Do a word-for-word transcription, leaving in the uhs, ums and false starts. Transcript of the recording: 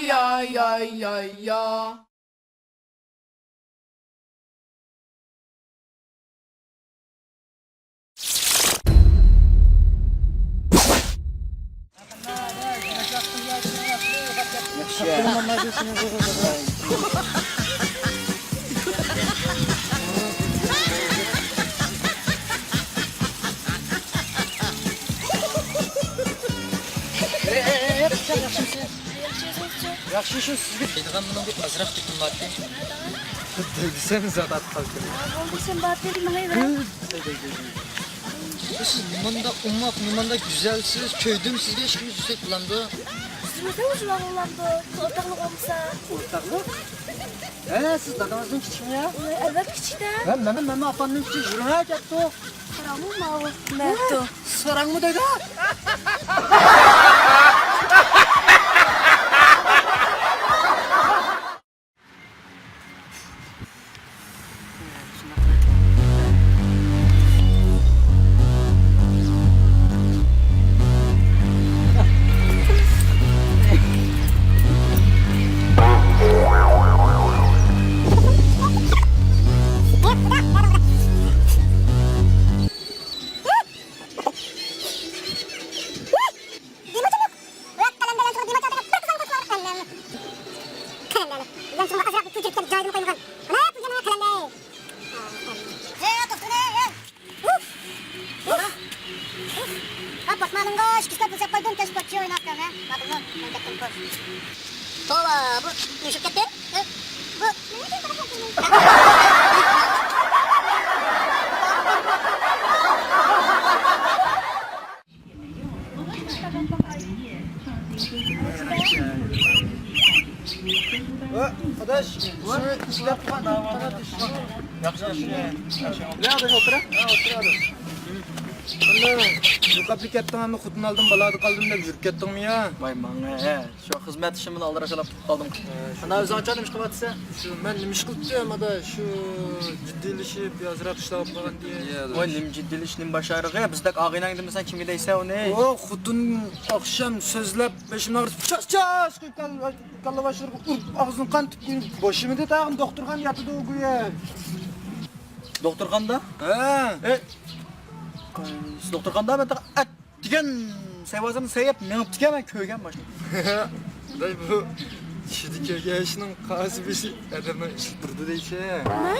يا، يا، يا، يا. ياخشى شۇ سىزگە دەيدىغان مېنىڭ بىر ئازراق گېپىم بارتى. دېسەم زادات قالدى. بولدى، سەن بارتى، ماڭا بېرە. سىز نېمانداق ئوماق، نېمانداق گۈزەلسىز، كۆردۈم سىزگە ھېچكىمگە يۈزۈك بولامدۇ؟ يۈزۈك بولامدۇ؟ ئورتاقلىق بولمىسا. ئورتاقلىق؟ ھە، سىز دادىڭىزدىن كىچىكمۇ يا؟ ئەلۋەتتە كىچىك-دە. ھە، مەن، مەن ئاپامدىن كىچىك، يۈرۈڭ ھە، كەتتۇق. قاراڭمۇ ماۋۇ؟ مەتتۇ. ساراڭمۇ دەيدۇ؟ توۋا، بۇ نېمە ئىشىپ كەتتى؟ بۇ ئاداش، شۇ ئىشلەپ تۇرغان. ياخشى، ياخشى. ياخشى. يا، ئاداش، ئولتۇرە. ھە، ئولتۇر، ئاداش. ئەمما يوقاپلا كەتتىڭ، ئەمما خوتۇن ئالدىم، بالادا قالدىم دەپ يۈرۈپ كەتتىڭمۇ يا؟ ۋاي، ماڭە، ھە. شۇ خىزمەت ئىشىم بىلەن ئالدىراش قېلىپ قالدىم. ئانا، ئۆزۈڭچە نېمە ئىش قىلىۋاتىسەن؟ شۇ، مەن نېمە ئىش قىلىپتىم، ئادا، شۇ جىددىيلىشىپ، ئازراق ئىشلەپ قالغان دېگەن. ۋاي، نېمە جىددىيلىشىش، نېمە باشارىغى؟ بىزدەك ئاغىنەڭ دېمىسەڭ، كىمگە دەيسەن ئۇنى؟ ئۇ خوتۇن ئاخشام سۆزلەپ، بېشىمنى ئاغرىتىپ، چاس-چاس قىلىپ، كال-، كاللا باشلىرىغا ئۇرۇپ، ئاغزىنى قان تىقىپ، بوشىمىدى تاغىن دوختۇرخانىدا ياتىدۇ ئۇ گويا. دوختۇرخانىدا؟ ھە. ئەي، قايسى دوختۇرخانىدا؟ مەن تاغ-، ئەت! دېگەن سەيۋازىمنى سەيەپ مېڭىپتىكەن، مەن كۆرگەن باشتا. داي، بۇ چۈشىدە كۆرگەن ئىشنىڭ قارىسى بېشى ئادەمنىڭ ئىشلىتىپ تۇرىدۇ دەيسەن. نېمە؟